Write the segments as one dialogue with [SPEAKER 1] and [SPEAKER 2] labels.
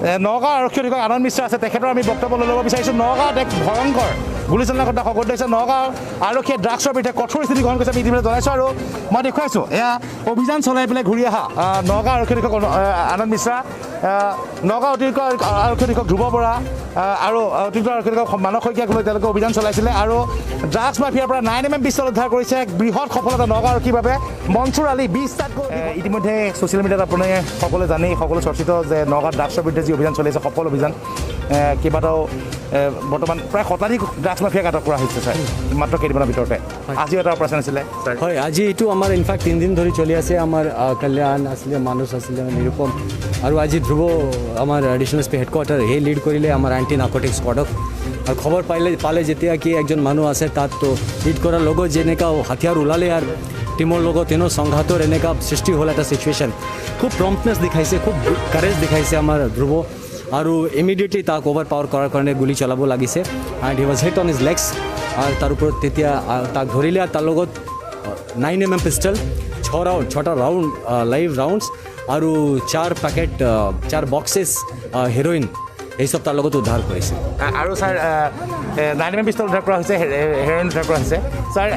[SPEAKER 1] নগাঁও আৰক্ষী অধীক্ষক আনন্দ মিশ্ৰ আছে, তেখেতৰ আমি বক্তব্য লৈ ল'ব বিচাৰিছোঁ। নগাঁৱত এক ভয়ংকৰ গুলীচালনা ঘটনা সংঘটিত হৈছে। নগাঁও আৰক্ষীয়ে ড্ৰাগছৰ বিৰুদ্ধে কঠোৰ স্থিতি গ্ৰহণ কৰিছে, আমি ইতিমধ্যে জনাইছোঁ আৰু মই দেখুৱাইছোঁ এয়া অভিযান চলাই পেলাই ঘূৰি অহা নগাঁও আৰক্ষী অধীক্ষক আনন্দ মিশ্ৰা, নগাঁও অতিৰিক্ত আৰক্ষী অধীক্ষক ধ্ৰুৱ বৰা আৰু অতিৰিক্ত আৰক্ষী অধীক্ষক মানস শইকীয়াক লৈ তেওঁলোকে অভিযান চলাইছিলে আৰু ড্ৰাগছ মাফিয়াৰ পৰা 9 mm pistol উদ্ধাৰ কৰিছে। এক বৃহৎ সফলতা নগাঁও আৰক্ষীৰ বাবে। মনচুৰ আলী 20টাতকৈ ইতিমধ্যে ছ'চিয়েল মিডিয়াত আপুনি সকলোৱে জানেই, সকলো চৰ্চিত যে নগাঁৱত ড্ৰাগছৰ বিৰুদ্ধে যি অভিযান চলি আছে, সফল অভিযান, কেইবাটাও বৰ্তমান প্ৰায় শতাধিক ড্ৰাগছ মাফিয়াক আটক কৰা হৈছে ছাৰ, মাত্ৰ কেইদিনমানৰ ভিতৰতে। আজিও এটা অপাৰেশ্যন আছিলে ছাৰ?
[SPEAKER 2] হয়, আজি এইটো আমাৰ ইনফেক্ট 3 দিন ধৰি চলি আছে। আমাৰ কল্যাণ আছিলে, মানস আছিলে, নিৰুপম আৰু আজি ধ্ৰুৱ, আমাৰ এডিশ্যনেল এছ পি হেডকোৱাৰ্টাৰ, সেই লিড কৰিলে আমাৰ এণ্টি নাৰ্কটিক স্কোৱাডক। আৰু খবৰ পালে যেতিয়া কি একজন মানুহ আছে তাত, তো লিড কৰাৰ লগত যেনেকুৱা হাতিয়াৰ ওলালে আৰু টীমৰ লগত এনেও সংঘাতৰ এনেকুৱা সৃষ্টি হ'ল এটা চিটুৱেশ্যন। খুব প্ৰম্পটনেছ দেখাইছে, খুব কাৰেজ দেখাইছে আমাৰ ধ্ৰুৱ আৰু ইমিডিয়েটলি তাক অভাৰ পাৱাৰ কৰাৰ কাৰণে গুলী চলাব লাগিছে and he was hit on his legs. আৰু তাৰ ওপৰত তেতিয়া তাক ধৰিলে আৰু তাৰ লগত 9 mm পিষ্টল, ছ ৰাউণ্ড, ছটা ৰাউণ্ড, লাইভ ৰাউণ্ডছ আৰু sir packet, sir boxes heroin, এই চব তাৰ লগত উদ্ধাৰ কৰিছে।
[SPEAKER 1] আৰু ছাৰ, 9 mm pistol উদ্ধাৰ কৰা হৈছে, হেৰ'ইন উদ্ধাৰ কৰা হৈছে। ছাৰ,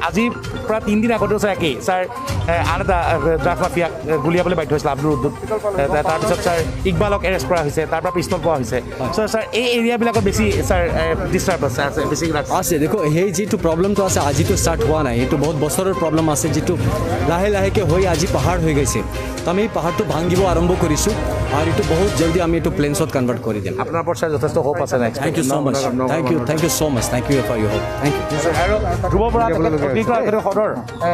[SPEAKER 1] আজি প্ৰায় 3 দিন আগতেও ছাৰ, একেই ছাৰ, আন এটা ড্ৰাগছ মাফিয়াক গুলীয়াবলৈ বাধ্য হৈছিলে, আব্দুল উদ্দুদ। তাৰপিছত ছাৰ, ইকবালক এৰেষ্ট কৰা হৈছে, তাৰ পৰা পিষ্টল পোৱা হৈছে। ছাৰ, এই এৰিয়াবিলাকত বেছি ছাৰ ডিষ্টাৰ্ব আছে, বেছি ড্ৰাগছ
[SPEAKER 2] আছে। দেখো, সেই যিটো প্ৰব্লেমটো আছে, আজিতো ষ্টাৰ্ট হোৱা নাই, এইটো বহুত বছৰৰ প্ৰব্লেম আছে, যিটো লাহে লাহেকৈ হৈ আজি পাহাৰ হৈ গৈছে। তো আমি এই পাহাৰটো ভাঙিব আৰম্ভ কৰিছোঁ আৰু এইটো বহুত জলদি আমি এইটো প্লেনছত কনভাৰ্ট কৰি দিম।
[SPEAKER 1] আপোনাৰ ওপৰত ছাৰ যথেষ্ট হোপ আছে next.
[SPEAKER 2] Thank you so much, thank you, thank you so much, thank you for your hope, thank you.
[SPEAKER 1] আৰু ধ্ৰুৱ বৰা, তেখেত অতিৰিক্ত আৰক্ষী সদৰ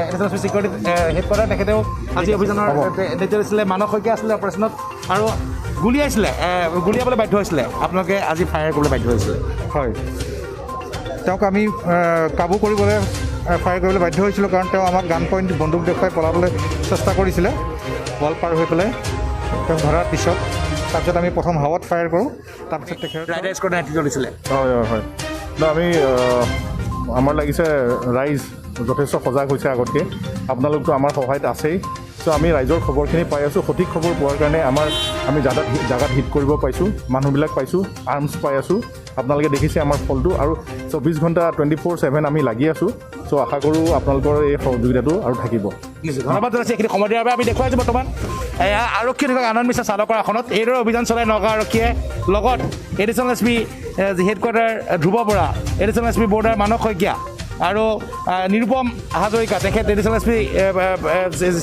[SPEAKER 1] এডিশ্যনেল চিকিউৰিটি হেডকোৱাৰ্টাৰ, তেখেতেও আজি অভিযানৰ নেতৃত্ব দিছিলে। মানস শইকীয়া আছিলে অপাৰেশ্যনত আৰু গুলীয়াইছিলে, গুলীয়াবলৈ বাধ্য হৈছিলে। আপোনালোকে আজি ফায়াৰ কৰিবলৈ বাধ্য হৈছিলে?
[SPEAKER 3] হয়, তেওঁক আমি কাবু কৰিবলৈ ফায়াৰ কৰিবলৈ বাধ্য হৈছিলোঁ, কাৰণ তেওঁ আমাক গান পইণ্ট বন্দুক দেখুৱাই পলাবলৈ চেষ্টা কৰিছিলে ৱাল পাৰ হৈ পেলাই। তেওঁক ধৰাৰ পিছত, তাৰপিছত আমি প্ৰথম হাৱাত ফায়াৰ কৰোঁ, তাৰপিছত তেখেত
[SPEAKER 1] ৰাইডাৰ স্কোৱাডৰ নেতৃত্ব দিছিলে।
[SPEAKER 4] হয়, ন আমি আমাৰ লাগিছে ৰাইজ যথেষ্ট সজাগ হৈছে আগতকৈ। আপোনালোকতো আমাৰ সহায়ত আছেই। চ' আমি ৰাইজৰ খবৰখিনি পাই আছোঁ। সঠিক খবৰ পোৱাৰ কাৰণে আমি জাগাত হিট কৰিব পাইছোঁ, মানুহবিলাক পাইছোঁ, আৰ্মছ পাই আছোঁ। আপোনালোকে দেখিছে আমাৰ ফলটো। আৰু 24 ঘণ্টা, 24/7 আমি লাগি আছোঁ। চ' আশা কৰোঁ আপোনালোকৰ এই সহযোগিতাটো আৰু থাকিব।
[SPEAKER 1] নিশ্চয়, ধন্যবাদ জনাইছোঁ এইখিনি সময় দিয়াৰ বাবে। আমি দেখুৱাইছোঁ বৰ্তমান এয়া আৰক্ষী অধীক্ষক আনন্দ মিশ্ৰ চালকৰ আসনত এইদৰে অভিযান চলাই নগাঁও আৰক্ষীয়ে। লগত additional S P headquarter Dhruba Bora, additional S P border Manas Saikia আৰু নিৰুপম হাজৰিকা, তেখেত এডিশ্যনেল এছ পি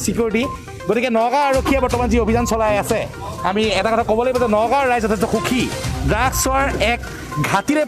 [SPEAKER 1] চিকিউৰিটি। গতিকে নগাঁও আৰক্ষীয়ে বৰ্তমান যি অভিযান চলাই আছে, আমি এটা কথা ক'ব লাগিব যে নগাঁৱৰ ৰাইজ যথেষ্ট সুখী। ড্ৰাগছৰ এক ঘাটিৰে